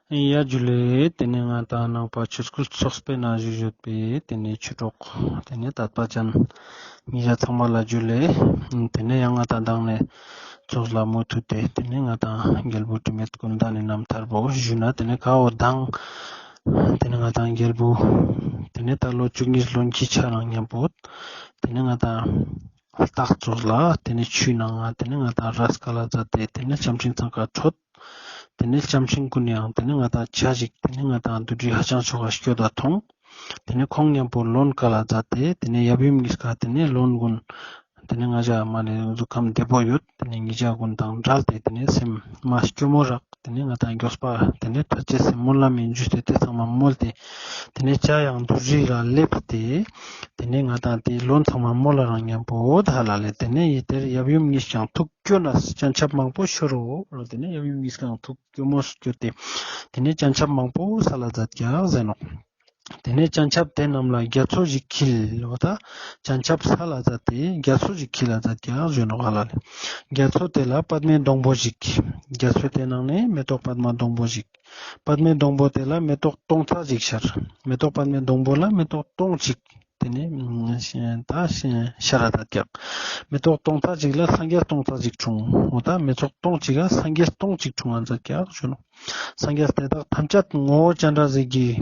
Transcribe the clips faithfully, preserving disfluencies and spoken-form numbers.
ཡ་ཇུ་ལེ། ཏེ་ནེ་ང་དང་ནང་པ་ཆོས་སྐུལ་ཚོགས་པའི་ནང་བཞུགས་ཡོད་པའི་ཏེ་ནེ་ཆོས་གྲོགས་ཏེ་ནེ་དད་པ་ཅན་ཉེ་རང་ཚང་མ་ལ་ཇུ་ལེ། ཏེ་ནེ་ཡང་ང་དང་མདང་ནེ་ཚོགས་ལ་མུ་མཐུད་དེ་ཏེ་ནེ་ང་དང་རྒྱལ་བུ་དྲི་མེད་ཀུན་ལྡན་ནི་རྣམ་ཐར་པོ་ཞུ་ན། ཏེ་ནེ་ཀ་བོ་མདང་ཏེ་ནེ་ང་དང་རྒྱལ་བུ་ཏེ་ནེ་ད་ལོ་བཅུ་གཉིས་ལོན་གྱི་ཆ་རང་མཉམ་པོ་ཏེ་ནེ་ང་དང་སྟག་ཚོགས་ལ་ཏེ་ནེ་ཆུའི་ནང་ང་ཏེ་ནེ་ང་དང་རས་ཀ་ལ་མཛད་དེ་ཏེ་ནེ་ལྕམ་ཆིང་ཚང་ཀ་ཁྲོད། ཏེ་ནེ་ལྕམ་ཆིང་ཀུན་ཡང་ཏེ་ནེ་ང་དང་ཇ་ཞིག་ཏེ་ནེ་ང་དང་བདུད་རི་ཧ་ཅང་ཆོ་ག་སྐྱོད་ད་ཐོང་། ཏེ་ནེ་ཁོང་མཉམ་པོ་ལོན་ཀ་ལ་མཛད་དེ་ཏེ་ནེ་ཡབ་ཡུམ་གཉིས་ཀ་ཏེ་ནེ་ལོན་གུན་ཏེ་ནེ་ང་ཞ་མ་ནེ་གཟུགས་ཁམས་བདེ་པོ་ཡོད། ཏེ་ནེ་ཉེ་རང་ཀུན་དང་བྲལ་ཏེ་ཏེ་ནེ་སེམས་མ་སྐྱོ་མོ་རག། ཏེ་ནེ་ང་དང་མགྱོགས་པ་ཏེ་ནེ་ཐར་ཅེས་སི་སྨོན་ལམ་ཡིན་ཞུས་ཏེ་ཏེ་ཚང་མ་མོལ་ཏེ་ཏེ་ནེ་ཇ་ཡང་བདུད་རི་ལ་སླེབས་ཏེ་ཏེ་ནེ་ང་དང་ཏེ་ལོན་ཚང་མ་མོལ་ལ་རང་མཉམ་པོ་ད་ཧ་ལ་ལེ། ཏེ་ནེ་ཡི་དེར་ཡབ་ཡུམ་གཉིས་ཀྱང་ཐུགས་སྐྱོ་ནས་སྤྱན་ཆབ་མང་པོ་ཤོར་རོ། ཏེ་ནེ་ཡབ་ཡུམ་གཉིས་ཀྱང་ཐུགས་སྐྱོ་མོ་སྐྱོ་སྟེ་ཏེ་ནེ་སྤྱན་ཆབ་མང་པོ་སལ་ལ་མཛད་ཀྱག་ཟེར་ནོག། ཏེ་ནེ་སྤྱན་ཆབ་དེ་རྣམས་ལ་རྒྱ་མཚོ་ཞིག་འཁྱིལ། འོ་ད་སྤྱན་ཆབ་སལ་ལ་མཛད་དེ་རྒྱ་མཚོ་ཞིག་འཁྱིལ་ལ་མཛད་ཀྱག་ཞུ་ནོག་ཧ་ལ་ལེ། རྒྱ་མཚོ་དེ་ལ་པདྨའི་སྡོང་པོ་ཞིག། རྒྱ་མཚོ་དེ་ནང་ནེ་མེ་ཏོག་པདྨ་སྡོང་པོ་ཞིག། པདྨའི་སྡོང་པོ་དེ་ལ་མེ་ཏོག་སྟོང་ཕྲག་ཞིག་ཤར། མེ་ཏོག་པདྨའི་སྡོང་པོ་ལ་མེ་ཏོག་སྟོང་གཅིག་ཏེ་ནེ་ད་ཤར་ར་མཛད་ཀྱག། མེ་ཏོག་སྟོང་ཕྲག་ཅིག་ལ་སངས་རྒྱས་སྟོང་ཕྲག་ཅིག་འཁྲུངས། འོ་ད་མེ་ཏོག་སྟོང་གཅིག་ག་སངས་རྒྱས་སྟོང་གཅིག་འཁྲུངས་ལ་མཛད་ཀྱག་ཞུ་ནོག། སངས་རྒྱས་དེ་དག་ཐམས་ཅད་ངོ་བོ་སྤྱན་རས་གཟིགས་ཀྱིས་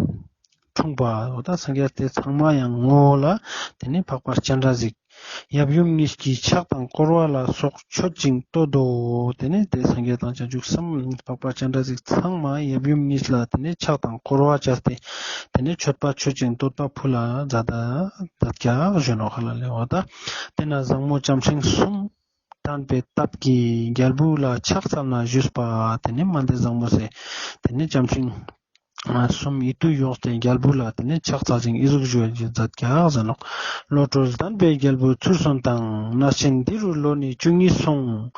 འཁྲུངས་པ། འོ་ད་སངས་རྒྱས་དེ་ཚང་མ་ཡང་ངོ་བོ་ལ་ཏེ་ནེ་འཕགས་པ་སྤྱན་རས་གཟིགས། ཡབ་ཡུམ་གཉིས་ཀྱི་ཕྱག་དང་བསྐོར་བ་ལ་སོགས་མཆོད་ཅིང་བསྟོད་དོ། ཏེ་ནེ་ཏེ་སངས་རྒྱས་དང་བྱང་ཆུབ་སེམས་དཔའ་སྤྱན་རས་གཟིགས་ཚང་མ་ཡབ་ཡུམ་གཉིས་ལ་ཏེ་ནེ་ཕྱག་དང་བསྐོར་བ་བྱས་ཏེ་ཏེ་ནེ་མཆོད་པ་མཆོད་ཅིང་བསྟོད་པ་ཕུལ་ལ་མཛད་ད་མཛད་ཀྱག་ཞུ་ནོག་ཧ་ལ་ལེ། འོ་ད་ཏེ་ན་བཟང་མོ་ལྕམ་སྲིང་གསུམ་དྲན་པའི་སྟབས་ཀྱིས་རྒྱལ་བུ་ལ་ཕྱག་འཚལ་ན་བཞུགས་པ། ཏེ་ནེ་མན་དེ་བཟང་མོ་སེ་ཏེ་ནེ་ལྕམ་སྲིང་གསུམ་ཡིད་དུ་ཡོངས་ཏེ་རྒྱལ་བུ་ལ་ཏེ་ནེ་ཕྱག་འཚལ་ཞིང་ཨི་ཟུག་ཞུ་བ་ཞིག་མཛད་ཀྱག་ཟེར་ནོག། བློ་གྲོས་ལྡན་པའི་རྒྱལ་བུ་ཚུར་སོན་དང་། གནས་ཆེན་འདི་རུ་ལོ་ནི་བཅུ་གཉིས་སོང་།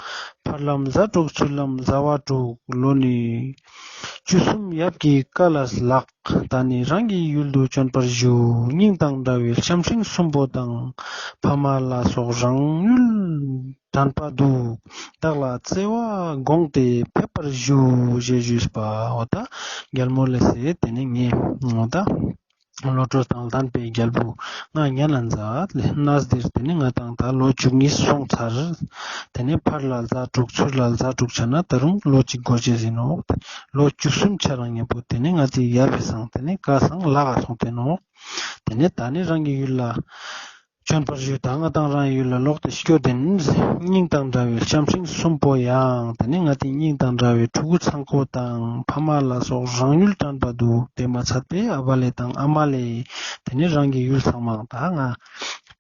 ཕར་ལམ་གཟའ་དྲུག་ཚུར་ལམ་གཟའ་བ་དྲུག། ལོ་ནི་བཅུ་གསུམ་ཡབ་ཀྱི་བཀའ་ལ་ལགས། ད་ནི་རང་གི་ཡུལ་དུ་བྱོན་པར་ཞུ། སྙིང་དང་འདྲ་བའི་ལྕམ་སྲིང་གསུམ་པོ་དང་། ཕ་མ་ལ་སོགས་རང་ཡུལ་དྲན་པ་འདུག། བདག་ལ་བརྩེ་བ་དགོངས་ཏེ་ཕེབས་པར་ཞུ། ཞེས་ཞུས་པ། འོ་ད་རྒྱལ་མོ་ལེ་སེ་ཏེ་ནེ་ངས་འོ་ད་བློ་གྲོས་དང་ལྡན་པའི་རྒྱལ་བུ་ང་ཉན་ན་མཛད་ལེ། གནས་འདིར་ཏེ་ནེ་ང་དང་ད་ལོ་བཅུ་གཉིས་སོང་ཚར། ཏེ་ནེ་ཕར་ལ་གཟའ་དྲུག་ཚུར་ལ་གཟའ་དྲུག་ཆ་ན་ད་རུང་ལོ་གཅིག་འགོར་ཅེས་ཡིན་ནོག། ལོ་བཅུ་གསུམ་ཆ་རང་མཉམ་པོ་ཏེ་ནེ་ང་ཏི་ཡབ་བི་སང་ཏེ་ནེ་བཀའ་སང་ལག་ག་སོང་སྟེ་ནོག། ཏེ་ནེ་ད་ནི་རང་གི་ཡུལ་ལ་བྱོན་པར་ཞུ། ད་ང་དང་རང་ཡུལ་ལ་ལོག་སྟེ་སྐྱོད་དེ་ནི། སྙིང་དང་འདྲ་བའི་ལྕམ་སྲིང་གསུམ་པོ་ཡང་ཏེ་ནེ་ང་ཏི་སྙིང་དང་འདྲ་བའི་ཕྲུ་གུ་ཚང་ཀོ་དང་ཕ་མ་ལ་སོགས་རང་ཡུལ་དྲན་པ་འདུག། དེ་མ་ཚད་པའི་ཨ་བ་ལེ་དང་ཨ་མ་ལེ་ཏེ་ནེ་རང་གི་ཡུལ་ཚང་མ་ད་ང་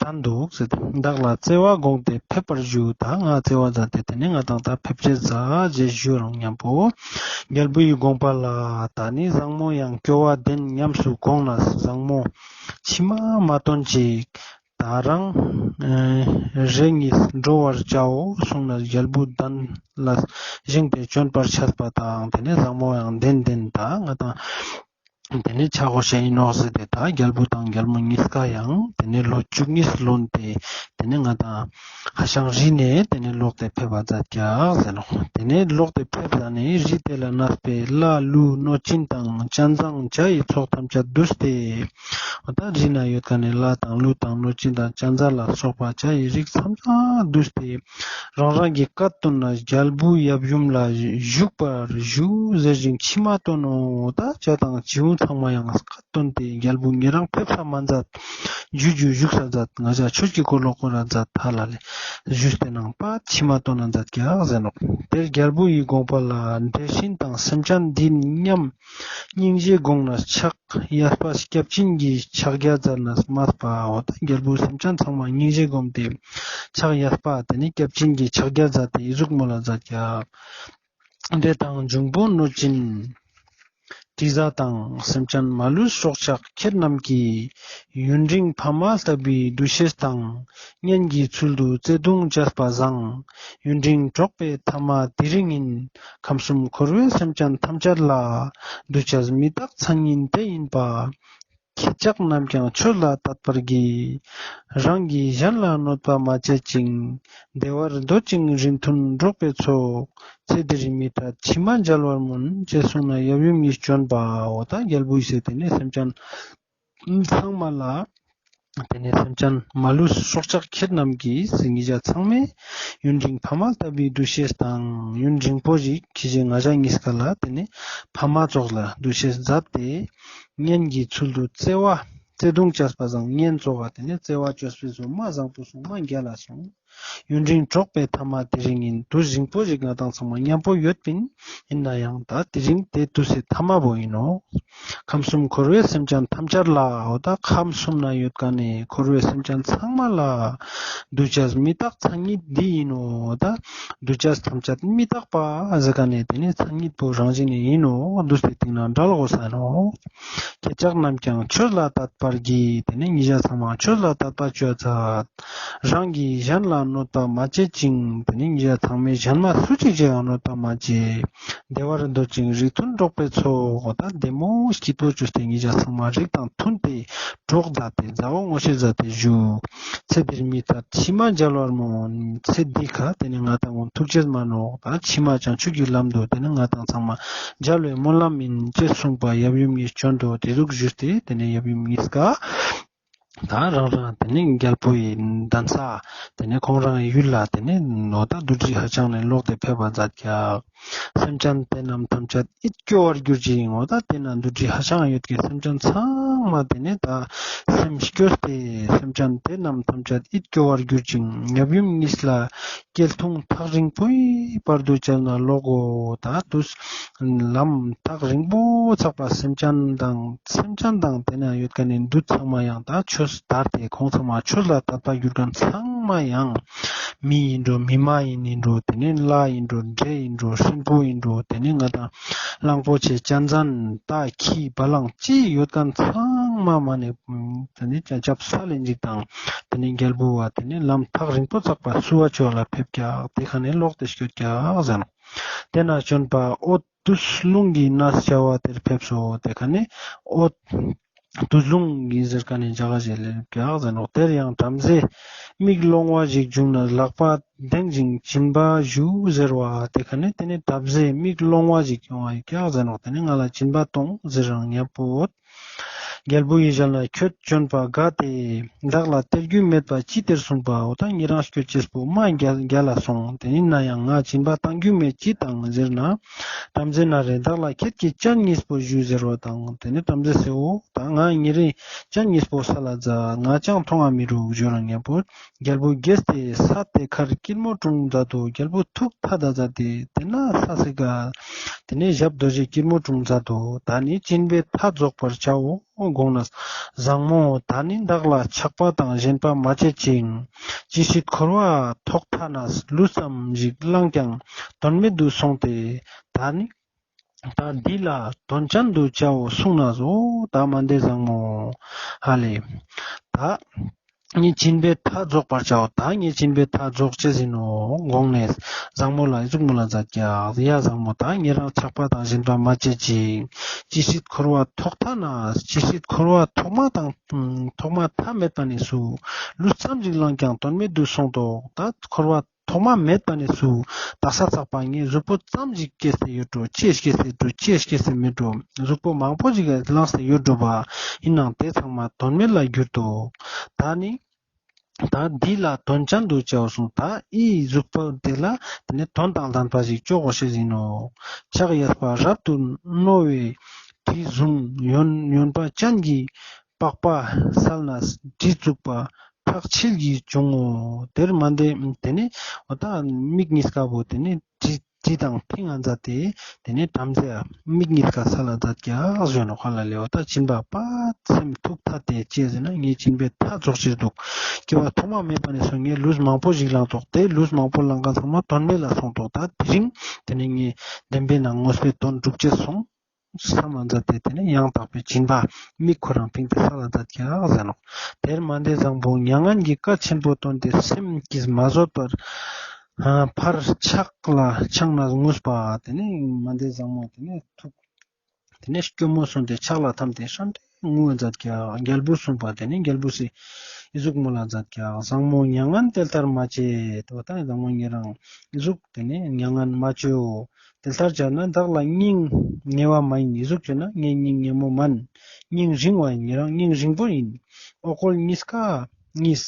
དྲན་འདུག་ཟེར་ཏེ། བདག་ལ་བརྩེ་བ་དགོངས་ཏེ་ཕེབས་པར་ཞུ། ད་ང་བརྩེ་བ་མཛད་དེ་ཏེ་ནེ་ང་དང་ད་ཕེབས་ཅེས་མཛད་ཅེས་ཞུ་རང་མཉམ་པོ་རྒྱལ་བུ་ཡི་དགོངས་པ་ལ། ད་ནི་བཟང་མོ་ཡང་སྐྱོ་བ་ལྡན་ཉམས་སུ་དགོངས་ནས་བཟང་མོ་མཆི་མ་མ་བཏོན་ཅིག། ད་རང་རེ་གཉིས་འགྲོ་བར་བྱའོ་གསུངས་ནས་རྒྱལ་བུ་གདན་ལ་བཞེངས་ཏེ་བྱོན་པར་བྱས་པ་དང་། ཏེ་ནེ་བཟང་མོ་ཡང་ལྡན་ལྡན་ད་ང་དང་ཏེ་ནེ་ཆ་གོ་ཤེས་ཡིན་ནོག་ཟེར་ཏེ་ད་རྒྱལ་བུ་དང་རྒྱལ་མོ་གཉིས་ཀ་ཡང་ཏེ་ནེ་ལོ་བཅུ་གཉིས་ལོན་ཏེ་ཏེ་ནེ་ང་དང་ཧ་ཤང་རི་ནེ་ཏེ་ནེ་ལོག་སྟེ་ཕེབས་པ་མཛད་ཀྱག་ཟེར་ནོག། ཏེ་ནེ་ལོག་སྟེ་ཕེབས་ཟ་ནེ་རི་དེ་ལ་གནས་པའི་ལ་ཀླུ་གནོད་སྦྱིན་དང་སྤྱན་བཟང་བྱ་ཡི་ཚོགས་ཐམས་ཅད་བསྡུས་ཏེ། འོ་ད་རི་ན་ཡོད་ཁན་ནི་ལྷ་དང་ཀླུ་དང་གནོད་སྦྱིན་དང་སྤྱན་རས་ལ་སོགས་པ་བྱ་ཡི་རིགས་ཐམས་ཅད་བསྡུས་ཏེ། རང་རང་གི་བཀའ་བཏོན་ནས་རྒྱལ་བུ་ཡབ་ཡུམ་ལ་བཞུགས་པར་ཞུ་ཟེར་ཞིང་མཆི་མ་བཏོན་ནོ། འོ་ད་བྱ་དང་བྱིའུ་ཚང་མ་ཡང་བཀའ་བཏོན་ཏེ་རྒྱལ་བུ་ཉེ་རང་ཕེབས་ས་མ་མཛད། ཇུ་ཇུ་བཞུགས་ས་མཛད། ང་ཞ་ཆོས་ཀྱི་འཁོར་ལོ་བསྐོར་ར་མཛད་ཧ་ལ་ལེ། ཞུས་ཏེ་ནང་པ་མཆི་མ་བཏོན་ན་མཛད་ཀྱག་ཟེར་ནོག། དེར་རྒྱལ་བུ་ཡི་དགོངས་པ་ལ་འདྲེ་སྲིན་དང་སེམས་ཅན་འདི་མཉམ་སྙིང་རྗེ་དགོངས་ནས་ཕྱག་གཡས་པ་སྐྱབས་སྦྱིན་གྱི་ཕྱག་རྒྱ་མཛད་ནས་སྨྲས་པའོ། ད་རྒྱལ་བུ་སེམས་ཅན་ཚང་མ་སྙིང་རྗེ་བསྒོམས་ཏེ་ཕྱག་གཡས་པ་ཏེ་ནེ་སྐྱབས་སྦྱིན་གྱི་ཕྱག་རྒྱ་མཛད་དེ་ཨི་ཟུག་མོལ་ལ་མཛད་ཀྱག། འདྲེ་དང་འབྱུང་པོ་གནོད་སྦྱིན་དྲི་ཟ་དང་། སེམས་ཅན་མ་ལུས་སྲོག་ཆགས་ཁྱེད་རྣམས་ཀྱིས། ཡུན་རིང་ཕ་མ་ལྟ་བུའི་འདུ་ཤེས་དང་། གཉེན་གྱི་ཚུལ་དུ་བརྩེ་གདུང་བྱས་པ་བཟང་། ཡུན་རིང་འགྲོགས་པའི་ཐ་མ་དེ་རིང་ཡིན། ཁམས་གསུམ་འཁོར་བའི་སེམས་ཅན་ཐམས་ཅད་ལ། འདུ་བྱེད་མི་རྟག་མཚན་ཉིད་དེ་ཡིན་པ། ཁྱེད་ཅག་རྣམས་ཀྱང་ཆོས་ལ་དད་པར་གྱིས། རང་གིས་གཞན་ལ་གནོད་པ་མ་བྱེད་ཅིང་། བདེ་བར་འདོད་ཅིང་རིགས་མཐུན་འགྲོགས་པའི་ཚོགས། ཚེ་འདིར་མི་འཕྲད་ཕྱི་མ་མཇལ་བར་སྨོན། ཅེས་གསུངས་ནས་ཡབ་ཡུམ་གཉིས་བྱོན་པའོ། ད་རྒྱལ་པོ་ཡིས་ཏེ་ནེ་སེམས་ཅན་ཚང་མ་ལ་ཏེ་ནེ་སེམས་ཅན་མ་ལུས་སྲོག་ཆགས་ཁྱེད་རྣམས་ཀྱིས། ཉིད་ཅག་ཚང་མས་ཡུན་རིང་ཕ་མ་ལྟ་བུའི་འདུ་ཤེས་དང་། ཡུན་རིང་པོ་ཞིག་ཁྱེད་ཅག་ང་ཅག་གཉིས་ཀ་ལ་ཏེ་ནེ་ཕ་མ་ཙོགས་ལ་འདུ་ཤེས་མཛད་དེ་གཉེན་གྱི་ཚུལ་དུ་བརྩེ་བ་བརྩེ་གདུང་བཅས་པ་བཟང་། གཉེན་ཙོགས་ལ་ཏེ་ནེ་བརྩེ་བ་བཅོས་པའི་བཟོ་མ་བཟང་པོ་སོང་མ་རྒྱལ་ལ་སོང་། ཡུན་རིང་འགྲོགས་པའི་ཐ་མ་དེ་རིང་ཡིན། དུས་རིང་པོ་ཞིག་ང་དང་ཚང་མ་མཉམ་པོ་ཡོད་པིན། ཡིན་ན་ཡང་ད་དེ་རིང་དེ་དུས་སི་ཐ་མ་བོ་ཡིན་ནོག། ཁམས་གསུམ་འཁོར་བའི་སེམས་ཅན་ཐམས་ཅད་ལ། འོ་ད་ཁམས་གསུམ་ན་ཡོད་ཁན་ནི་འཁོར་བའི་སེམས་ཅན་ཚང་མ་ལ། འདུས་བྱས་མི་རྟག་མཚན་ཉིད་འདི་ཡིན་ནོ། འོ་ད་འདུས་བྱས་ཐམས་ཅད་མི་རྟག་པ་ཟེར་ཁན་ནི་ཏེ་ནེ་མཚན་ཉིད་པོ་རང་བཞིན་ནི་ཡིན་ནོ། འདུས་ཏེ་སྟིང་ནེ་འབྲལ་དགོས་ས་ནོག། ཁྱེད་ཅག་རྣམས་ཀྱང་ཆོས་ལ་དད་པར་གྱིས། ཏེ་ནེ་ཉིད་ཅག་ཚང་མ་ཆོས་ལ་དད་པ་ཅོས་ཚར། རང་གིས་གཞན་ལ་གནོད་པ་མ་བྱེད་ཅིང་། ཏེ་ནེ་ཉིད་ཅག་ཚང་མས་གཞན་མ་སུ་ཅིག་ཅིག་ཡང་གནོད་པ་མ་བྱེད། བདེ་བར་འདོད་ཅིང་རིགས་མཐུན་འགྲོགས་པའི་ཚོགས། འོ་ད་བདེ་མོ་སྐྱིད་པོ་ཅོས་ཏེ་ཉིད་ཅག་ཚང་མ་རིགས་དང་མཐུན་ཏེ་འགྲོགས་མཛད་དེ་མཛའ་བོ་ངོ་ཤེས་མཛད་དེ་བཞུགས། ཚེ་འདིར་མི་འཕྲད་ཕྱི་མ་མཇལ་བར་སྨོན། ཚེ་འདི་ཁ་ཏེ་ནེ་ང་དང་ངོ་ཐུག་ཅེས་མ་ནོག། ད་ཕྱི་མ་བྱང་ཆུབ་ཀྱི་ལམ་དུ་ཏེ་ནེ་ང་དང་ཚང་མ་མཇལ་བའི་སྨོན་ལམ་ཡིན། ཅེས་གསུངས་པ་ཡབ་ཡུམ་གཉིས་བྱོན་ཏོ། ཏེ་ཟུག་ཞུས་ཏེ་ཏེ་ནེ་ཡབ་ཡུམ་གཉིས་ཀ་ད་རང་རང་ཏེ་ནེ་རྒྱལ་པོའི་གདན་ས་ཏེ་ནེ་ཁོང་རང་ཡུལ་ལ་ཏེ་ནེ་འོ་ད་རྡོ་རྗེ་ཧ་ཅང་ནེ་ལོག་སྟེ་ཕེབས་པ་མཛད་ཀྱག། སེམས་ཅན་དེ་རྣམས་ཐམས་ཅད་ཡིད་སྐྱོ་བར་གྱུར་ཅིང་། འོ་ད་ཏེ་ན་རྡོ་རྗེ་ཧ་ཅང་ཡོད་ཀྱི་སེམས་ཅན་ཚང་མ་ཏེ་ནེ་ད་སེམས་སྐྱོ་སྟེ་སེམས་ཅན་དེ་རྣམས་ཐམས་ཅད་ཡིད་སྐྱོ་བར་གྱུར་ཅིང་། ཡབ་ཡུམ་གཉིས་ལ་སྐྱེལ་ཐུང་ཐག་རིང་པོའི་བར་དུ་བྱས་ན་ལོག་གོ། ད་དུས་ལམ་ཐག་རིང་པོ་ཚག་པ་སེམས་ཅན་དང་སེམས་ཅན་དང་ཏེ་ན་ཡོད་ཁན་ནི་འདུ་ཚང་མ་ཡང་ད་ཆོས་དར་ཏེ་ཁོང་ཚང་མ་ཆོས་ལ་དད་པ་གྱུར་ཁན་ཚང་མ་ཡང་མི་ཡིན་འགྲོ། མི་མ་ཡིན་ཡིན་འགྲོ། ཏེ་ནེ་ལྷ་ཡིན་འགྲོ། འདྲེ་ཡིན་འགྲོ། སྲིན་པོ་ཡིན་འགྲོ། ཏེ་ནེ་ང་དང་གླང་པོ་ཆེ་གཅན་གཟན་རྟ་ཁྱི་བ་ལང་ཅི་ཡོད་ཁན་ཚང་མ་མ་ནེ་ཏེ་ནེ་ཅ་ཅབ་ས་ལེན་ཅིག་དང་ཏེ་ནེ་རྒྱལ་པོ་བ་ཏེ་ནེ་ལམ་ཐག་རིང་པོ་ཚག་པ་བསུ་བ་ཅོ་ལ་ཕེབས་ཀྱག། ཏེ་ཁ་ནེ་ལོག་སྟེ་སྐྱོད་ཀྱག་ཟེར་ནོག། ཏེ་ན་བྱོན་པ་འོད་དུས་རླུང་གི་གནས་བྱ་བ་དེར་ཕེབས་སོ། ཏེ་ཁ་ནེ་འོད་དུས་རླུང་གི་ཟེར་ཁན་ནི་ཇ་ག་ཞིག་ལེབ་ཀྱག་ཟེར་ནོག། དེར་ཡང་བྲམ་ཟེ་མིག་ལོང་བ་ཞིག་བྱུང་ནས་ལག་པ་གདེངས་ཤིང་སྦྱིན་པ་ཞུ་ཟེར་བ། ཏེ་ཁ་ནེ་ཏེ་ནེ་བྲམ་ཟེ་མིག་ལོང་བ་ཞིག་ཡོང་བ་ཡོད་ཀྱག་ཟེར་ནོག། ཏེ་ནེ་ང་ལ་སྦྱིན་པ་གཏོང་ཟེར་རང་ཉམ་པོ། རྒྱལ་པོ་ཡི་ཞལ་ན་ཁྱོད་བྱོན་པ་དགའ་སྟེ། བདག་ལ་སྟེར་རྒྱུ་མེད་པ་ཅི་སྟེར་གསུངས་པ། འོ་ད་ཉེ་རང་སྐྱོད་ཅེས་པོ་མ་རྒྱལ་རྒྱལ་ལ་སོང་། ཏེ་ཡིན་ན་ཡང་ང་སྦྱིན་པ་བཏང་རྒྱུ་མེད་ཅི་བཏང་ཟེར་ན། བྲམ་ཟེ་ན་རེ་བདག་ལ་ཁྱེད་ཀྱི་སྤྱན་གཉིས་པོ་ཞུ་ཟེར་བ་དང་། ཏེ་ནེ་བྲམ་ཟེ་སེའོ་ད་ང་ཉེ་རེ་སྤྱན་གཉིས་པོ་སལ་ལ་མཛད། ང་ཅང་མཐོང་ང་མི་རུག་ཞུ་རང་ཉམ་པོ། རྒྱལ་པོ་དགྱེས་ཏེ་ས་དེ་ཁར་སྐྱིལ་མོ་ཀྲུང་མཛད་དོ། རྒྱལ་པོ་ཐུགས་ཐད་ད་མཛད་དེ་ཏེ་ན་ས་སི་ཀ་ཏེ་ནེ་ཞབས་རྡོ་རྗེ་སྐྱིལ་མོ་ཀྲུང་མཛད་དོ། ད་ནི་སྦྱིན་པའི་མཐའ་རྫོགས་པར་བྱའོ་དགོངས་ནས། བཟང་མོ་ད་ནི་བདག་ལ་ཆགས་པ་དང་ཞེན་པ་མ་བྱེད་ཅིང་། ཇི་སྲིད་འཁོར་བ་ཐོག་མཐའ་ན། ལུས་ཙམ་ཞིག་བླངས་ཀྱང་དོན་མེད་དུ་སོང་སྟེ། ད་ནི་ད་འདི་ལ་དོན་ཅན་དུ་བྱའོ་གསུངས་ནས་སོ། ད་མན་དེ་བཟང་མོ་ཧ་ལེ། ད་ངའི་སྦྱིན་པའི་མཐའ་རྫོགས་པར་བྱའོ། ད་ངའི་སྦྱིན་པའི་མཐའ་རྫོགས་ཅེས་ཡིན་ནོ་དགོངས་ནས་བཟང་མོ་ལ་ཨི་ཟུག་མོལ་ལ་མཛད་ཀྱག། ཡ་བཟང་མོ་ད་ཉེ་རང་ཆགས་པ་དང་ཞེན་པ་མ་བྱེད་ཅིག། ཇི་སྲིད་འཁོར་བ་ཐོག་མཐའ་ན། ཇི་སྲིད་འཁོར་བ་ཐོག་མ་དང་ཐོག་མ་མཐའ་མེད་པ་ནས་སུ། ལུས་ཙམ་ཞིག་བླངས་ཀྱང་དོན་མེད་དུ་སོང་དོ། ད་འཁོར་བ་ཐོག་མ་མེད་པ་ནས་སུ། དག་ས་ཚག་པ་ངའི་གཟུགས་པོ་ཙམ་ཞིག་སྐྱེས་ཏེ་ཡོད་འགྲོ། ཅི་སྐྱེས་ཏེ་འགྲོ། ཅི་སྐྱེས་ཏེ་མེད་འགྲོ། གཟུགས་པོ་མང་པོ་ཞིག་བླངས་ཏེ་ཡོད་འགྲོ་བ། ཡིན་ནའང་དེ་ཚང་མ་དོན་མེད་ལ་གྱུར་ཏོ། ད་ནི་ད་འདི་ལ་དོན་ཅན་དུ་བྱའོ་གསུངས། ད་ཨི་གཟུགས་པོ་དེ་ལ་ཏེ་ནེ་དོན་དང་ལྡན་པ་ཞིག་ཅོ་དགོས་ཤེས་ཡིན་ནོ། ཕྱག་གཡས་པ་རབ་ཏུ་རྣོ་བའི་གྲི་བཟུང་། གཡོན་གཡོན་པ་སྤྱན་གྱི་པགས་པ་སལ་ནས་གྲི་བཙུགས་པ་ཕྲག་ཕྱེད་ཀྱིས་བྱུང་ངོ་། དེར་མན་དེ་ཏེ་ནེ་འོ་ད་མིག་གཉིས་ཀ་བོ་ཏེ་ནེ་གྲི་གྲི་དང་ཕིང་ང་མཛད་དེ་ཏེ་ནེ་བྲམ་ཟེ་མིག་གཉིས་ཀ་སལ་ལ་མཛད་ཀྱག་ཞུ་ནོག་ཧ་ལ་ལེ། འོ་ད་སྦྱིན་པ་པ་སེམས་ཐུགས་ཐད་དེ་ཅི་ཟེར་ན་ངའི་སྦྱིན་པའི་མཐའ་རྫོགས་ཕྱིར་འདུག། སྐྱེ་བ་ཐོག་མ་མེད་པ་ནས་སུ་ངས་ལུས་མང་པོ་ཞིག་བླངས་ཏོག། དེ་ལུས་མང་པོ་བླངས་ཁན་ཚང་མ་དོན་མེད་ལ་སོང་ཏོག། ད་དེ་རིང་ཏེ་ནེ་ངས་བདེན་པའི་ནང་ངོ་སྤེལ་དོན་འགྲུབ་ཅེས་སོང་། བསམ་ལ་མཛད་དེ་ཏེ་ནེ་ཡང་དག་པའི་སྦྱིན་པ་མིག་ཁོ་རང་ཕིང་སྟེ་སལ་ལ་མཛད་ཀྱག་ཟེར་ནོག། དེར་མན་དེ་བཟང་པོ་མྱ་ངན་གྱི་བཀའ་ཆེན་པོ་བཏོན་ཏེ་སེམས་ཀྱིས་མ་བཟོད་པར་ཕར་ཕྱག་ལ་འཆང་ནས་ངུས་པ། ཏེ་ནེ་མན་དེ་བཟང་མོ་ཏེ་ནེ་ཐུགས་ཏེ་ནེ་སྐྱོ་མོ་སོང་སྟེ་ཕྱག་ལ་འཐམས་ཏེ་ཧྲན་ཏེ་ ངུ་བ་མཛད་ཀྱག། རྒྱལ་བུ་གསུངས་པ་དེ་ནས་རྒྱལ་བུ་སི་ཨི་ཟུག་མོལ་ལ་མཛད་ཀྱག། བཟང་མོ་མྱ་ངན་དེ་ལྟར་མ་བྱེད། དོ་ད་བཟང་མོ་ཉེ་རང་ཨི་ཟུག་དེ་ནས་མྱ་ངན་མ་བྱོས། དེ་ལྟར་བྱས་ན་བདག་ལ་སྙིང་ཉེ་བ་མ་ཡིན། ཨི་ཟུག་བྱས་ན་ངའི་སྙིང་ཉེ་མོ་མན། སྙིང་རིང་བ་ཡིན། ཉེ་རང་སྙིང་རིང་པོ་ཡིན། འོ་སྐོལ་གཉིས་ཀ་གཉིས།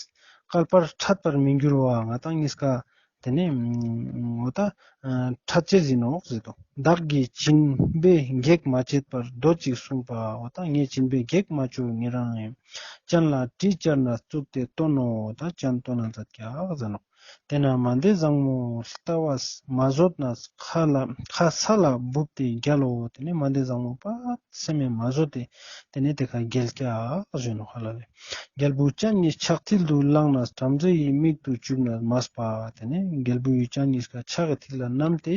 བསྐལ་པར་འཕྲད་པར་མི་འགྱུར་བ། ང་དང་གཉིས་ཀ་དེ་ནས་འོ་ད་འཕྲད་ཅེས་ཡིན་ནོག་ཟེར་དོ། བདག་གིས་སྦྱིན་པའི་གེགས་མ་བྱས་པར། འདོད་ཅིག་གསུངས་པ། འོ་ད་ངས་སྦྱིན་པའི་གེགས་མ་བཅོ་ཉེ་རང་ཡིན། སྤྱན་ལ་གྲི་སྦྱར་ན་བཙུགས་ཏེ་བཏོན་ནོ། འོ་ད་སྤྱན་བཏོན་ན་མཛད་ཀྱག་ཟེར་ནོག། དེ་ན་མན་དེ་བཟང་མོ་ལྟ་བ་མ་བཟོད་ན། ཁ་ལ་ཁ་ས་ལ་སྦུབས་ཏེ་བརྒྱལ་ལོ། དེ་ནས་མན་དེ་བཟང་མོ་པ་སེམས་མ་བཟོད་དེ་དེ་ནས་དེ་ཁ་བརྒྱལ་ཀྱག་ཞུ་ནོག་ཧ་ལ་ལེ། རྒྱལ་བུ་སྤྱན་གཉིས་ཆགས་ཐིལ་དུ་བླངས་ན། བྲམ་ཟེ་ཡི་མིག་ཏུ་བཅུག་ན་མས་པ། དེ་ནས་རྒྱལ་བུ་ཡི་སྤྱན་གཉིས་ཀ་ཕྱག་གི་ཐིག་ལ་བསྣམས་ཏེ་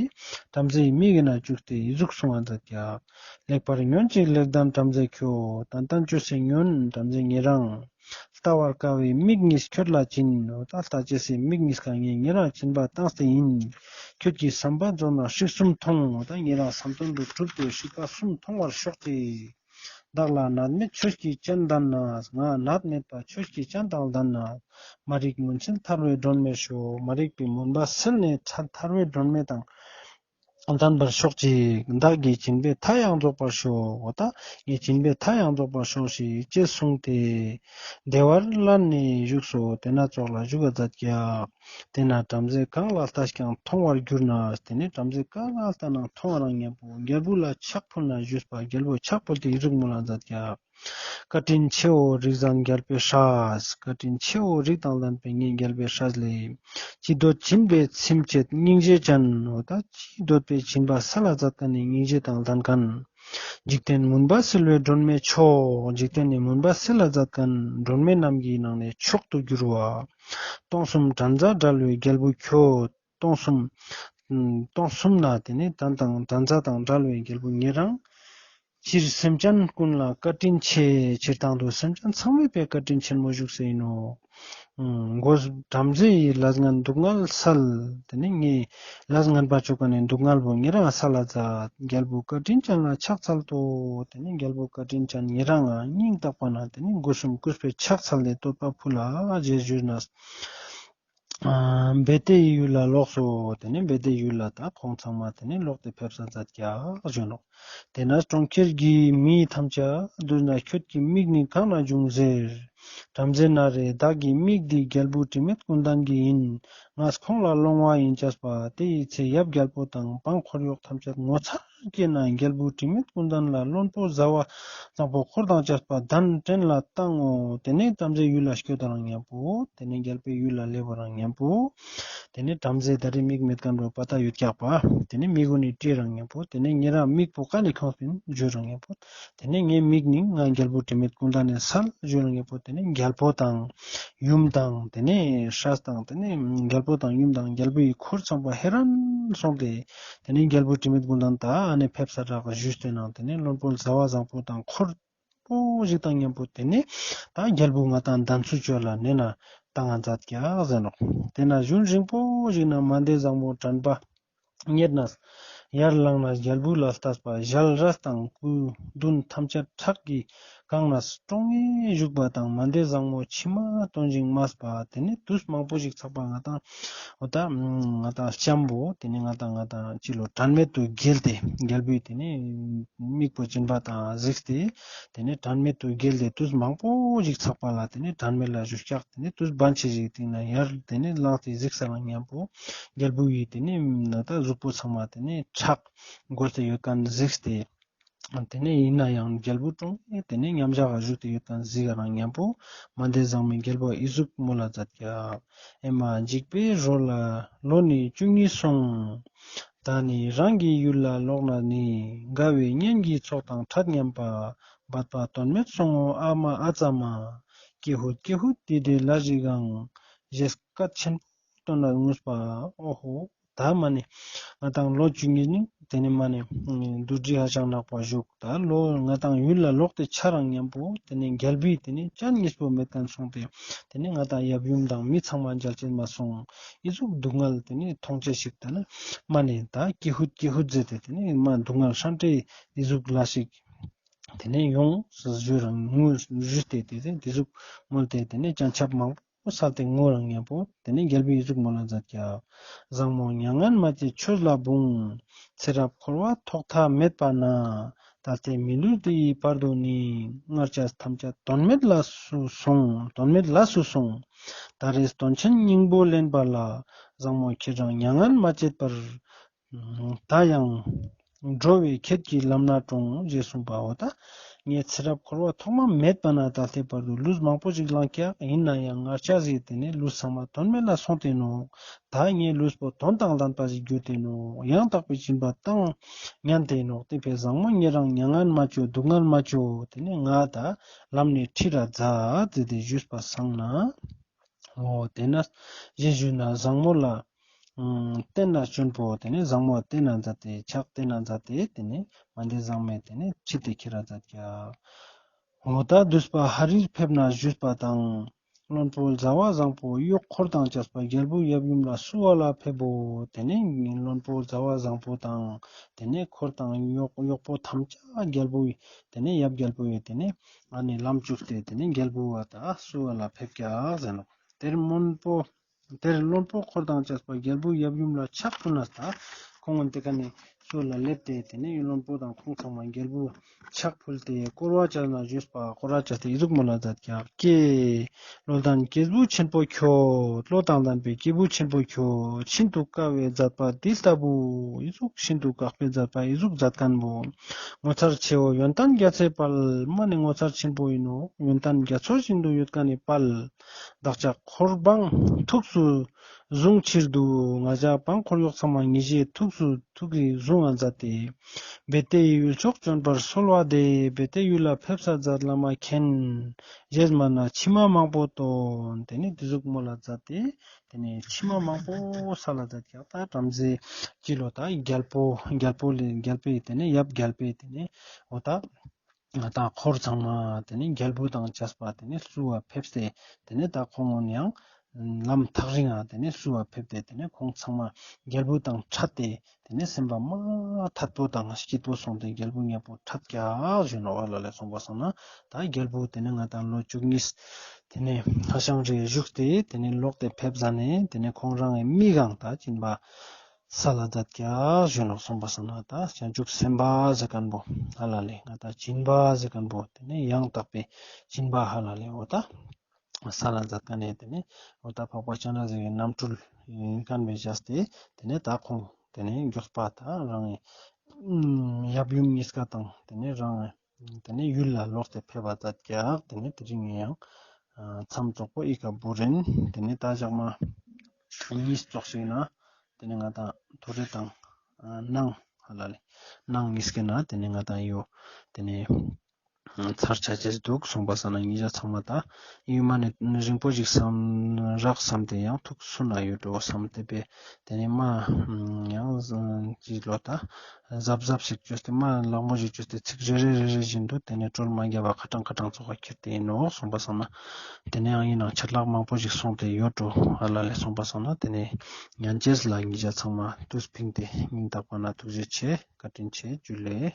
བྲམ་ཟེ་ཡི་མིག་གི་ནང་བཅུག་སྟེ་ཨི་ཟུག་གསུང་བ་མཛད་ཀྱག། ལེགས་པར་ཉོན་ཅིག་ལེགས་ལྡན་བྲམ་ཟེ་ཁྱོད། ཏན་ཏན་བཅོས་སེ་ཉོན་བྲམ་ཟེ་ཉེ་རང་། ལྟ་བར་དཀའ་བའི་མིག་གཉིས་ཁྱོད་ལ་བྱིན། འོ་ད་ལྟ་ཅེས་སི་མིག་གཉིས་ཀ་ངས་ཉེ་རང་བྱིན་པ་བཏང་སྟེ་ཡིན། ཁྱོད་ཀྱི་བསམ་པ་རྫོགས་ན་ཧྲིག་གསུམ་མཐོང་། འོ་ད་ཉེ་རང་བསམ་དོན་དུ་གྲུབ་སྟེ་ཧྲིག་པ་གསུམ་མཐོང་བར་ཤོག་ཅིག། བདག་ལ་ནད་མེད་ཆོས་ཀྱི་སྤྱན་ལྡན་ན། ང་ནད་མེད་པ་ཆོས་ཀྱི་སྤྱན་དང་ལྡན་ན། མ་རིག་མུན་སེལ་ཐར་བའི་སྒྲོན་མེར་ཤོག། མ་རིག་པའི་མུན་པ་སེལ་ནས་ཐར་ཐར་བའི་སྒྲོན་མེ་དང་ལྡན་པར་ཤོག་ཅིག། བདག་གི་སྦྱིན་པའི་མཐའ་ཡང་རྫོགས་པར་ཤོག། འོ་ད་ངའི་སྦྱིན་པའི་མཐའ་ཡང་རྫོགས་པར་ཤོག་ཞེས་ཅེས་གསུངས་ཏེ། བདེ་བར་ལེན་ནས་བཞུགས་སོ། དེ་ན་ཙོགས་ལ་བཞུགས་པ་མཛད་ཀྱག། དེ་ན་བྲམ་ཟེ་གང་ལ་ལྟས་ཀྱང་མཐོང་བར་གྱུར་ན། དེ་ནས་བྲམ་ཟེ་གང་ལ་ལྟ་ན་མཐོང་བ་རང་མཉམ་པོ་རྒྱལ་བུ་ལ་ཕྱག་ཕུལ་ན་ཞུས་པ། རྒྱལ་བུ་ཕྱག་ཕུལ་ཏེ་ཨི་ཟུག་མོལ་ལ་མཛད་ཀྱག། བཀའ་དྲིན་ཆེའོ་རིགས་བཟང་རྒྱལ་པོའི་སྲས། བཀའ་དྲིན་ཆེའོ་རིགས་དང་ལྡན་པའི་ངའི་རྒྱལ་པོའི་སྲས་ལེ། ཅི་འདོད་སྦྱིན་པས་ཚིམ་བྱེད་སྙིང་རྗེ་ཅན། འོ་ད་ཅི་འདོད་པའི་སྦྱིན་པ་སལ་ལ་མཛད་ཁན་ནི་སྙིང་རྗེ་དང་ལྡན་ཁན། འཇིག་རྟེན་མུན་པ་སེལ་བའི་སྒྲོན་མེ་མཆོག། འཇིག་རྟེན་ནི་མུན་པ་སེལ་ལ་མཛད་ཁན་སྒྲོན་མེ་རྣམས་ཀྱི་ནང་ནས་མཆོག་ཏུ་གྱུར་བ། སྟོང་གསུམ་བྲན་ཟ་བྲལ་བའི་རྒྱལ་པོ་ཁྱོད། སྟོང་གསུམ། སྟོང་གསུམ་ན་དེ་ནི་བྲན་དང་བྲན་ཟ་དང་བྲལ་བའི་རྒྱལ་པོ་ཉེ་རང་། སྤྱིར་སེམས་ཅན་ཀུན་ལ་བཀའ་དྲིན་ཆེ། སྤྱིར་བཏང་དུ་སེམས་ཅན་ཚང་མའི་ཕིའ་བཀའ་དྲིན་ཆེན་མོ་བཞུགས་སེ་ཡིན་ནོ། འགོས་བྲམ་ཟེ་ཡི་ལས་ངན་སྡུག་བསྔལ་སལ། དེ་ནི་ངའི་ལས་ངན་པ་ཅོ་ཁན་ནི་སྡུག་བསྔལ་བོ་ཉེ་རང་སལ་ལ་མཛད། རྒྱལ་པོ་བཀའ་དྲིན་ཅན་ལ་ཕྱག་འཚལ་ཏོ། དེ་ནི་རྒྱལ་པོ་བཀའ་དྲིན་ཅན་ཉེ་རང་ང་སྙིང་ཐག་པ་ནས་དེ་ནི་སྒོ་གསུམ་གུས་པས་ཕྱག་འཚལ་ཏེ་བསྟོད་པ་ཕུལ་ལ་རྗེས་ཞུས་ན། ཨ་བེ་ཏའི་ཡུལ་ལ་ལོགས་སོ། དེ་ནས་བེ་ཏའི་ཡུལ་ལ་ད་ཁོང་ཚང་མ་དེ་ནས་ལོག་སྟེ་ཕེབས་ས་མཛད་ཀྱག་ཞུ་ནོག། དེ་ན་གྲོང་ཁྱེར་གྱི་མི་ཐམས་ཅད་འདུས་ན། ཁྱོད་ཀྱི་མིག་ནི་གང་ན་བྱུང་ཟེར། བྲམ་ཟེ་ན་རེ་བདག་གི་མིག་འདི་རྒྱལ་བུ་དྲི་མེད་ཀུན་ལྡན་གྱི་ཡིན། ངས་ཁོང་ལ་སློང་བ་ཡིན་བྱས་པ། དེ་ཡི་ཚེ་ཡབ་རྒྱལ་པོ་དང་འབངས་འཁོར་གཡོག་ཐམས་ཅད་ངོ་མཚར་སྐྱེས་ན། རྒྱལ་བུ་དྲི་མེད་ཀུན་ལྡན་ལ་བློན་པོ་བཟའ་བ་བཟང་པོ་འཁོར་དང་བཅས་པ་གདན་འདྲེན་ལ་བཏང་ངོ་། དེ་ནས་བྲམ་ཟེ་ཡུལ་ལ་སྐྱོད་དང་མཉམ་པོ། དེ་ནས་རྒྱལ་པོའི་ཡུལ་ལ་སླེབས་པ་དང་མཉམ་པོ། དེ་ནས་བྲམ་ཟེ་ད་རེས་མིག་མེད་ཁན་བོ་པ་ད་ཡོད་ཀྱག་པ། དེ་ནས་མིག་གུན་ནི་བཀྲུས་དང་མཉམ་པོ། དེ་ནས་ཉེ་རང་མིག་པོ་ཀ་ནས་ཁྱོངས་པིན་ཞུ་དང་མཉམ་པོ། དེ་ནས་ངའི་མིག་ནི་ང་རྒྱལ་པོ་དྲི་མེད་ཀུན་ལྡན་ནི་སལ་ཞུ་དང་མཉམ་པོ། དེ་ནས་རྒྱལ་པོ་དང་ཡུམ་དང་དེ་ནས་སྲས་དང་དེ་ནས་རྒྱལ་པོ་དང་ཡུམ་དང་རྒྱལ་པོའི་འཁོར་ཚང་པ་ཧེ་རན་སོང་སྟེ། དེ་ནས་རྒྱལ་པོ་དྲི་མེད་ཀུན་ལྡན་ད་ཨ་ནེ་ཕེབས་ས་དྲག་ཞུས་ཏེ་ནང་དེ་ནས་བློན་པོ་བཟའ་བ་བཟང་པོ་དང་འཁོར་པོ་ཞིག་དང་མཉམ་པོ་དེ་ནས་ད་རྒྱལ་པོ་ང་དང་གདན་ཚུལ་ཅོ་ལ་ནེ་ན་ཏང་ང་མཛད་ཀྱག་ཟེར་ནོག། དེ་ན་ཞུན་རིང་པོ་ཞིག་ན་མན་དེ་བཟང་པོ་དྲན་པ་རྙེད་ནས་ཡར་ལངས་ནས་རྒྱལ་པོ་ལ་ལྟས་པ། ཞལ་རས་དང་སྐུ་མདུན་ཐམས་ཅད་ཁྲག་གིས་གང་ནས་ཀྲོང་ངེ་བཞུགས་པ་དང་མན་དེ་བཟང་མོ་མཆི་མ་བཏོན་ཞིང་སྨྲས་པ། དེ་ནས་དུས་མང་པོ་ཞིག་ཚགས་པ་ང་དང་འོ་ད་ང་དང་ལྕམ་པོ་དེ་ནས་ང་དང་ང་དང་ཅི་ལོ་དྲན་མེད་དུ་བརྒྱལ་ཏེ་རྒྱལ་པོའི་དེ་ནས་མིག་པོ་སྦྱིན་པ་དང་གཟིགས་ཏེ་དེ་ནས་དྲན་མེད་དུ་བརྒྱལ་ཏེ་དུས་མང་པོ་ཞིག་ཚགས་པ་ལ་དེ་ནས་དྲན་མེད་ལ་བཞུགས་ཀྱག། དེ་ནས་དུས་བན་ཆེ་ཞིག་དེ་ན་ཡར་དེ་ནས་ལངས་ཏེ་གཟིགས་ས་ལ་མཉམ་པོ་རྒྱལ་པོ་ཡི་དེ་ནས་ང་དང་གཟུགས་པོ་ཚང་མ་དེ་ནས་ཁྲག་འགོས་ཏེ་ཡོད་ཁན་གཟིགས་ཏེ། དེ་ནས་ཡིན་ན་ཡང་རྒྱལ་པོ་ཀྲོང་ངེ་དེ་ནས་མཉམ་བཞག་ག་བཞུགས་ཏེ་ཡོད་ཁན་གཟིགས་ས་རང་མཉམ་པོ་མན་དེ་བཟང་མོའི་རྒྱལ་པོ་ཨི་ཟུག་མོལ་ལ་མཛད་ཀྱག། ཨེ་མ་འཇིགས་པའི་རོ་ལ་ལོ་ནི་བཅུ་གཉིས་སོང་། ད་ནི་རང་གི་ཡུལ་ལ་ལོག་ན་ནི། དགའ་བའི་གཉེན་གྱི་ཚོགས་དང་འཕྲད་སྙམ་པ། འབད་པ་དོན་མེད་སོང་ངོ་ཨ་མ་ཨ་ཙ་མ། ཀྱི་ཧུད་ཀྱི་ཧུད་དེ་དེ་ལ་ཞིག་གང་། ཞེས་སྐད་ཆེན་པོ་བཏོན་ནས་ངུས་པ། ཨོ་ཧོ། ད་མ་ནེ་ང་དང་ལོ་བཅུ་གཉིས་ནི་དེ་ནས་མ་ནེ་དུ་དྲི་ཧ་ཅང་ནག་པ་བཞུགས། ད་ལོ་ང་དང་ཡུལ་ལ་ལོག་སྟེ་ཆ་རང་མཉམ་པོ་དེ་ནས་རྒྱལ་པོའི་དེ་ནས་ཅན་ཉིས་པོ་མེད་ཁན་སོང་སྟེ་དེ་ནས་ང་དང་ཡབ་ཡུམ་དང་མི་ཚང་མ་མཇལ་ཅེས་མ་སོང་། ཨི་ཟུག་སྡུག་བསྔལ་དེ་ནས་མཐོང་ཅེས་ཞིག་ད་ན་མ་ནེ་ད་ཀྱི་ཧུད་ཀྱི་ཧུད་ཟེར་ཏེ་དེ་ནས་མ་སྡུག་བསྔལ་ཧྲན་ཏེ་ཨི་ཟུག་ལ་ཞིག། ད་ དེ་ནས་ཡོང་ཞུ་རང་ངུ་ཞུས་ཏེ་དེ་དེ་ཟུག་མོལ་ཏེ་དེ་ནས་སྤྱན་ཆབ་མང་པོ་སལ་ཏེ་ངུ་རང་ཉམ་པོ་དེ་ནས་རྒྱལ་པོའི་ཨི་ཟུག་མོལ་ལ་མཛད་ཀྱག། བཟང་མོ་མྱ་ངན་མ་སྐྱེས་ཆོས་ལ་འབུངས། ཚེ་རབས་འཁོར་བ་ཐོག་མཐའ་མེད་པ་ན། ད་ལྟའི་མི་ལུས་འདི་ཡི་བར་དུ་ནི། ང་རང་ཐམས་ཅད་དོན་མེད་ལས་སུ་སོང་། དོན་མེད་ལས་སུ་སོང་། ད་རེས་དོན་ཆེན་སྙིང་པོ་ལེན་པ་ལ། བཟང་མོ་ཁྱེད་རང་མྱ་ངན་མ་སྐྱེས་པར། ད་ཡང་འགྲོ་བའི་ཁྱེད་ཀྱི་ལམ་སྣ་དྲོངས། ཞེས་གསུངས་པའོ། ད་ངས་ཚེ་རབས་འཁོར་བ་ཐོག་མ་མེད་པ་ན་ད་ལྟའི་བར་དུ་ལུས་མང་པོ་ཞིག་བླངས་ཀྱག། ཡིན་ན་ཡང་ང་རང་ཞིག་དེ་ནས་ལུས་ཚང་མ་དོན་མེད་ལ་སོང་སྟེ་ནོག། ད་ངའི་ལུས་པོ་དོན་དང་ལྡན་པ་ཞིག་གྱུར་ཏེ་ནོག། ཡང་དག་པའི་སྦྱིན་པ་བཏང་ཉན་ཏེ་ནོག། དེ་བས་བཟང་མོ་ཉེ་རང་མྱ་ངན་མ་སྐྱེས། སྡུག་བསྔལ་མ་སྐྱེས། དེ་ནས་ང་ད་ལམ་ནས་ཁྲིད་ར་མཛད་ཟེར་ཏེ་ཞུས་པ་སང་ན། འོ་དེ་ན་ཞེས་ཞུས་ན་བཟང་མོ་ལ་ཨ་བསྟན་ན་བྱོན་པོ། དེ་ནས་བཟང་མོ་བསྟན་ན་མཛད་དེ་ཕྱག་བསྟན་ན་མཛད་དེ་དེ་ནས་མ་འདི་བཟང་མོ་དེ་ནས་ཁྲིད་དེ་ཁྱེར་ར་མཛད་ཀྱག། འོ་ད་འདུས་པ་ཧ་རིར་ཕེབས་ན་ཞུས་པ་དང་། བློན་པོ་ཟླ་བ་བཟང་པོ་གཡོག་འཁོར་དང་བཅས་པ་རྒྱལ་པོའི་ཡབ་ཡུམ་ལ་བསུ་བ་ལ་ཕེབས་པོ། དེ་ནས་བློན་པོ་ཟླ་བ་བཟང་པོ་དང་དེ་ནས་འཁོར་དང་གཡོག་གཡོག་པོ་ཐམས་ཅད་རྒྱལ་པོའི་དེ་ནས་ཡབ་རྒྱལ་པོའི་དེ་ནས་ཨ་ནི་ལམ་བཅུག་སྟེ་དེ་ནས་རྒྱལ་པོ་བ་ད་བསུ་བ་ལ་ཕེབས་ཀྱག་ཟེར་ནོག། དེར་བློན་པོ་དེར་བློན་པོ་འཁོར་དང་བཅས་པ་རྒྱལ་པོའི་ཡབ་ཡུམ་ལ་ཕྱག་ཕུལ་ན། ད་ཁོང་ངོ་དེ་ཀ་ནས་བསུ་ལ་སླེབས་ཏེ་དེ་ནས་བློན་པོ་དང་ཁོང་ཚང་མ་རྒྱལ་པོ་ཕྱག་ཕུལ་ཏེ་བསྐོར་བ་བྱས་ན་ཞུས་པ། བསྐོར་བ་བྱས་ཏེ་ཨི་ཟུག་མོལ་ལ་མཛད་ཀྱག། ཀྱེ། བློ་ལྡན་སྐྱེས་བུ་ཆེན་པོ་ཁྱོད། བློ་དང་ལྡན་པའི་སྐྱེས་བུ་ཆེན་པོ་ཁྱོད། ཤིན་ཏུ་དཀའ་བའི་མཛད་པ་འདི་ལྟ་བུ། ཨི་ཟུག་ཤིན་ཏུ་དཀའ་བའི་མཛད་པ་ཨི་ཟུག་མཛད་མཁན་པོ། ངོ་མཚར་ཆེའོ་ཡོན་ཏན་རྒྱ་མཚོའི་དཔལ། མ་ནི་ངོ་མཚར་ཆེན་པོ་ཡིན་ནོ། ཡོན་ཏན་རྒྱ་མཚོ་བཞིན་དུ་ཡོད་མཁན་ནི་དཔལ། བདག་ཅག་འཁོར་འབངས་ཐུགས་སུ་བཟུང་ཕྱིར་དུ། ང་ཞ་འབངས་འཁོར་གཡོག་ཚང་མ་ཉེ་ཞའི་ཐུགས་སུ་ཐུགས་ཀྱིས་བཟུང་བ་མཛད་དེ། རྦད་དེ་ཡི་ཡུལ་ཕྱོགས་བྱོན་པར་གསོལ་བ་འདེབས། རྦད་དེ་ཡུལ་ལ་ཕེབས་ས་མཛད་བླ་མ་མཁྱེན། ཞེས་སྨྲས་ན་མཆི་མ་མང་པོ་བཏོན། དེ་ནས་དེ་ཟུག་མོལ་ལ་མཛད་དེ་དེ་ནས་མཆི་མ་མང་པོ་སལ་ལ་མཛད་ཀྱག། ད་བྲམ་ཟེ་གྱི་ལོ་ད་རྒྱལ་པོ་རྒྱལ་པོ་ལས་རྒྱལ་པོའི་དེ་ནས་ཡབ་རྒྱལ་པོའི་དེ་ནས་འོ་ད་ང་དང་འཁོར་ཚང་མ་དེ་ནས་རྒྱལ་པོ་དང་བཅས་པ་དེ་ནས་བསུ་བ་ཕེབས་ཏེ་དེ་ནས་ད་ཁོང་ངོ་ནི་ཡང་ལམ་ཐག་རིང་ང་དེ་ནས་བསུ་བ་ཕེབས་ཏེ་དེ་ནས་ཁོང་ཚང་མ་རྒྱལ་པོ་དང་འཕྲད་དེ་དེ་ནས་སེམས་པ་མ་ཐད་པོ་དང་སྐྱིད་པོ་སོང་སྟེ་རྒྱལ་པོ་ཉམ་པོ་འཕྲད་ཀྱག་ཞུ་ནོག། ཨ་ལ་ལས་གསུངས་པ་སང་ན་ད་རྒྱལ་པོ་དེ་ནས་ང་དང་ལོ་བཅུ་གཉིས་དེ་ནས་ཧ་ཤང་རེ་བཞུགས་ཏེ་དེ་ནས་ལོག་སྟེ་ཕེབས་ཟ་ནས་དེ་ནས་ཁོང་རང་གི་མིག་གང་ད་སྦྱིན་པ་སལ་ལ་མཛད་ཀྱག་ཞུ་ནོག། གསུངས་པ་སང་ན་ད་བྱང་ཆུབ་སེམས་དཔའ་ཟེར་མཁན་པོ་ཧ་ལ་ལས་ང་དང་སྦྱིན་པ་ཟེར་མཁན་པོ་དེ་ནས་ཡང་དག་པའི་སྦྱིན་པ་ཧ་ལ་ལས་འོ་ད་སལ་ལ་མཛད་མཁན་ནས་དེ་ནས་འོ་ད་འཕགས་པ་སྤྱན་རས་གཟིགས་ཀྱི་རྣམ་སྤྲུལ་ཡིན་མཁན་བས་བྱས་ཏེ་དེ་ནས་ད་ཁོང་དེ་ནས་མགྱོགས་པ་ད་རང་གི་ཡབ་ཡུམ་གཉིས་ཀ་དང་དེ་ནས་རང་དེ་ནས་ཡུལ་ལ་ལོག་སྟེ་ཕེབས་པ་མཛད་ཀྱག། དེ་ནས་དེ་རིང་ངི་ཡང་མཚམས་ཙོགས་པོ་ཨི་ཀ་བོར་རིན། དེ་ནས་ད་ཞག་མ་གཉིས་ཙོགས་ཤིག་ན་དེ་ནས་ང་དང་ཐོ་རེ་དང་ནང་ཧ་ལ་ལས་ནང་གཉིས་ཀའི་ན་དེ་ནས་ང་དང་ཡོ་དེ་ནས་ཚར་ཆ་ཅེས་འདུག། གསུངས་པ་སང་ན་ཉེ་ཞ་ཚང་མ་ད་ཡུལ་མ་ནས་རིང་པོ་ཞིག་བསམ་རག་བསམ་སྟེ་ཡང་ཐུགས་སུན་ན་ཡོད་འགྲོ་བསམ་སྟེ་པས། དེ་ནས་མ་ཡང་ཅི་ལོ་ད་གཟབ་གཟབ་ཞིག་བཅོས་ཏེ་མ་ལག་མོ་ཞིག་བཅོས་ཏེ་ཚིག་རེ་རེ་རེ་རེ་བཞིན་དུ་དེ་ནས་སྒྲོལ་མ་བརྒྱབ་པ་ཁ་གྲངས་ཁ་གྲངས་ཚོགས་པ་ཁྱེར་ཏེ་ཡིན་ནོག། གསུངས་པ་སང་ན་དེ་ནས་ཡང་ཡིན་ནང་ཆད་ལྷག་མང་པོ་ཞིག་སོང་སྟེ་ཡོད་འགྲོ། ཨ་ལ་ལས་གསུངས་པ་སང་ན་དེ་ནས་ཉན་ཅེས་ལ་ཉེ་ཞ་ཚང་མ་དུས་ཕིང་སྟེ་སྙིང་ཐག་པ་ན་ཐུགས་རྗེ་ཆེ། བཀའ་དྲིན་ཆེ། ཇུ་ལེ།